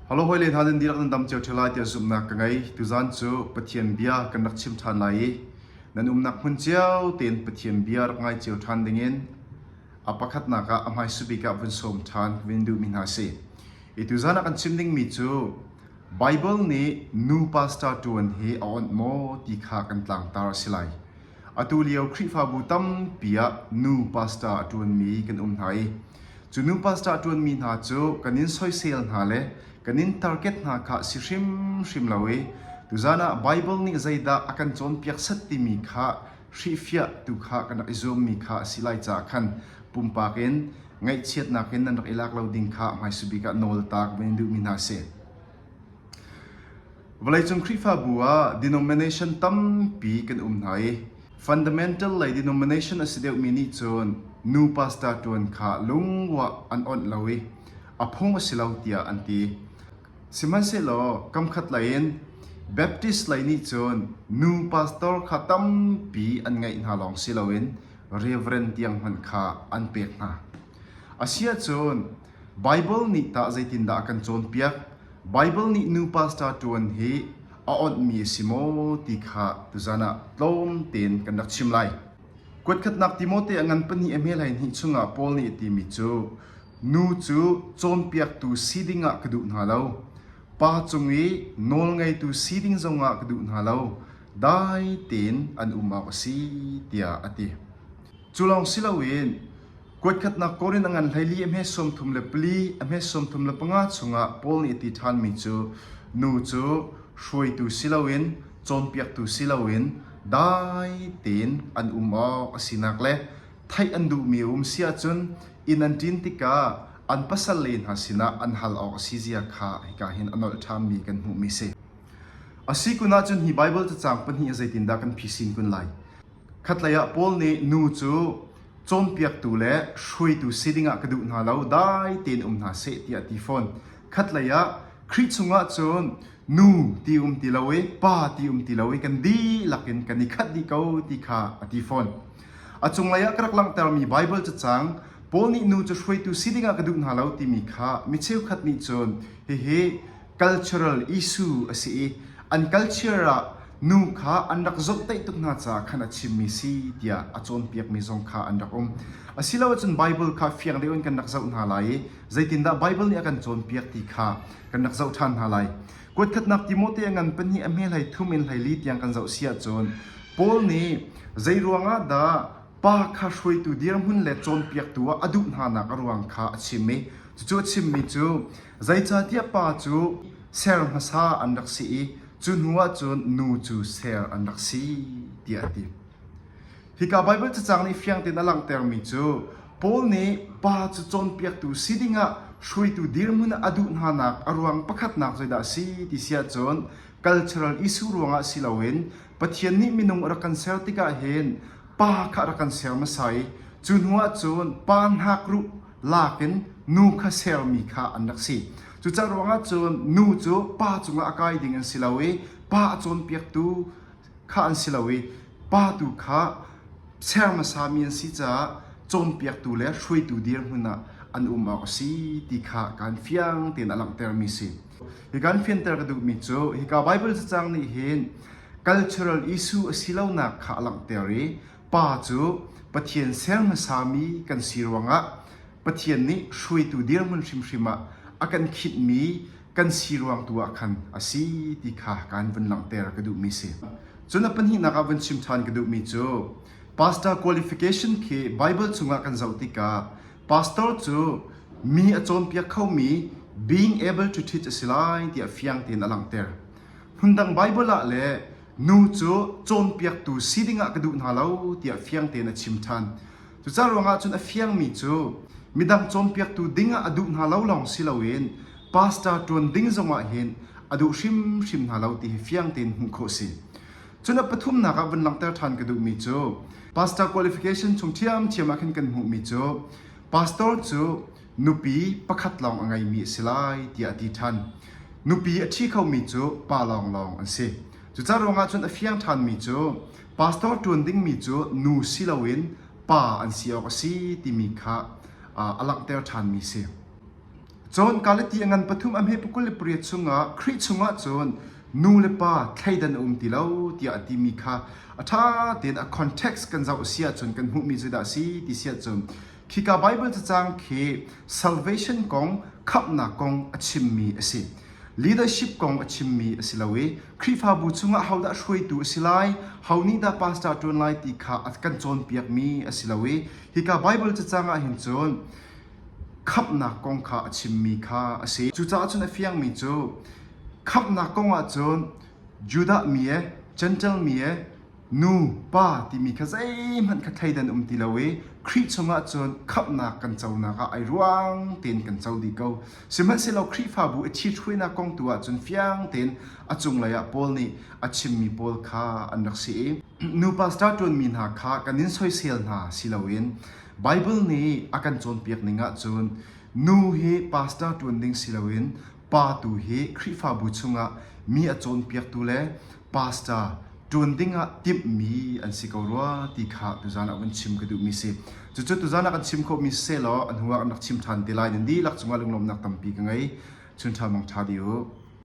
Hello hawile hna nan dihlak nan dam cio ṭheo lai tiah zumhnak ka ngei. Tuzaan cu Pathian bia kan rak chim ṭhan lai i nan umnak hmun cio tein Pathian bia rak ngai cio ṭhan dingin a pakhatnak ah a hmaisabik ah vun sawm ṭhan ka vin duhmi hna a si. I tuzaan ah kan chim dingmi cu Bible nih nu pastor ṭuan hi a onh maw ti kha kan tlangtar a si lai. Atu lio Khrihfabu tampi ah nu pastor a ṭuanmi kan um hna i cu nu pastor a ṭuanmi hna cu kan in soisel hna le kan in target hna kha si hrimhrim lo i tuzaan ah Bible nih zeidah a kan cawnpiak set timi kha hrihfiah tu kha kan rak i zuammi kha a si lai caah khan pumpak in ngaihchiatnak in nan rak i lak lo ding kha hmaisabik ah nawl ta ka van in duhmi hna a si. Vawleicung Khrihfabu ah denomination tampi kan um hna i fundamental lei denomination a si deuhmi nih cun nu pastor ṭuan kha lungruah an awnh lo i a phung a si lo tiah an ti. Sihmanhsehlaw kamkhat lei in Baptist lei nih cun nu pastor kha tampi an ngeih hna lawng si loin reverend tiang hmanh kha an pek hna. Asiahcun Baibal nih tah zeitindah a kan cawnpiak? Baibal nih nu pastor ṭuan hi a awnhmi a si maw ti kha tuzan ah tlawm tein kan rak chim lai. Kuatkhatnak Timote a ngan pahnih a hme 12 chungah Paul nih a timi cu nu cu cawnpiaktu si dingah ka duh hna lo. Pa cung i nawlngeitu si ding zongah ka duh hna lo. Dai tein an um awk a si tiah a ti. Cu lawng si loin Kuatkhatnak Korin a ngan 14 a hme 34 a hme 35 chungah Paul nih a ti ṭhanmi cu nu cu hruaitu si loin cawnpiaktu si loin dai tein an um awk a sinak le theih an duhmi a um si ahcun inn an ṭin tikah an pasal le hna sinah an hal awk a si zia kha hika hin a nolh ṭhanmi kan hmuhmi si. A si kun ahcun hi Baibal cacang pahnih ah zeitindah kan phisin kun lai? Khatlei ah Paul nih nu cu cawnpiaktu le hruaitu si dingah ka duh hna lo, dai tein um hna seh tiah a ti fawn. Khatlei ah Khrih chungah cun nu ti um ti lo i pa ti um ti lo i kan dihlak in kan i khat dih ko ti kha a ti fawn. A cunglei ah ka rak langhtermi Baibal cacang Paul nih nu cu hruaitu si dingah ka duh hna lo timi kha mi cheukhat nih cun hihi cultural issue a si i an culture ah nu kha an rak zomhtaih tuk hna caah khan a chimmi si tiah a cawnpiakmi zong kha an rak um. Asilo ahcun Bible kha fiang deuh in kan rak zoh hna lai i zeitindah Bible nih a kan cawnpiak ti kha kan rak zoh ṭhan hna lai. Kuatkhatnak Timote a ngan pahnih a hme hlei thum in hlei li tiang kan zoh si ahcun Paul nih zei ruangah dah pa kha hruaitu dirhmun le cawnpiaktu ah a duh hnanak a ruang kha a chim i cucu a chimmi cu Zeicahtiah pa cu ser hmasa an rak si i cu hnu ah cun nu cu ser an rak si tiah a ti. Hika Baibal cacang nih fiang tein a langhtermi cu Paul nih pa cu cawnpiaktu si dingah hruaitu dirhmun ah a duh hnanak a ruang pakhatnak zeidah a si ti si ahcun cultural issue ruangah si loin Pathian nih minung a rak kan ser tikah hin pa kha a rak kan ser hmasa i cu hnu ah cun pa hnakruh lak in nu kha sermi kha an rak si. Cucaah ruangah cun nu cu pa cungah a kai ding an si lo i pa a cawnpiaktu kha an si lo i pa tu kha ser hmasami an si caah cawnpiaktu le hruaitu dirhmun ah an um awk a si ti kha kaan fiang tein a langhtermi si. Hi kan fianter ka duhmi cu hika Bible cacang nih hin cultural issue a si lonak kha a langhter i Pa cu Pathian ser hmasami kan si ruangah Pathian nih hruaitu dirhmun hrimhrim ah a kan khinhmi kan si ruang tu ah khan a si ti kha kaan vun langhter ka duhmi si. Cun a pahnihnak ah vun chim ṭhan ka duhmi cu pastor qualification khi Bible chungah kan zoh tikah pastor cu mi a cawnpiak khomi being able to teach a si lai tiah fiang tein a langhter. Hmundang Bible ah le nu cu cawnpiaktu si dingah ka duh hna lo tiah fiang tein a chim ṭhan. Cucaah ruangah cun a fiangmi cu midang cawnpiaktu dingah a duh hna lo lawng si loin pastor ṭuan ding zongah hin a duh hrimhrim hna lo ti hi fiang tein hmuh khawh si. Cun a pathumnak ah vun langhter ṭhan ka duhmi cu pastor qualification chung ṭhiamṭhiam ah khin kan hmuhmi cu pastor cu nupi pakhat lawng a ngeimi a si lai tiah a ti ṭhan. Nupi a ṭhi khomi cu pa lawnglawng an si. Cucaah ruangah cun a fiang ṭhanmi cu pastor ṭuan dingmi cu nu si loin pa an si awk a si timi kha a langhter ṭhanmi si. Cun Galati a ngan pathum a hme 28 chungah Khrih chungah cun nu le pa thleidan a um ti lo tiah a timi kha a ṭha tein a context kan zoh a si ahcun kan hmuhmi zeidah a si ti si ahcun khika Bible cacang khi salvation kong khamhnak kong a chimmi a si. Leadership kong a chimmi a si lo i Khrihfabu chungah hodah hruaitu a si lai, ho nih dah pastor ṭuan lai ti kha a kan cawnpiakmi a si lo i hika Bible cacang ah hin cun khamhnak kong kha a chimmi kha a si. Cucaah cun a fiangmi cu khamhnak kong ah cun Judah mi e, Gentile mi e, nu, pa timi kha zeihmanh kha thleidan um ti lo i Khrih chungah cun khamhnak kan conak ah ai ruang tein kan co dih ko. Sihmanhsehlaw Khrihfabu i ṭhithruainak kong tu ah cun fiang tein a cunglei ah Paul nih a chimmi pawl kha an rak si i nu pastor ṭuanmi hna kha kan in soisel hna si loin Bible nih a kan cawnpiak ning ahcun nu hi pastor ṭuan ding si loin pa tu hi Khrihfabu chungah mi a cawnpiaktu le pastor ṭuan dingah timhmi an si ko rua ti kha tuzan ah vun chim ka duhmi si. Cucu tuzan ah kan chim khawhmi siseh law a hnu ah kan rak chim ṭhan te lai. Nan dihlak cungah lunglawmhnak tampi ka ngei. Chun ṭha mang ṭha dih u.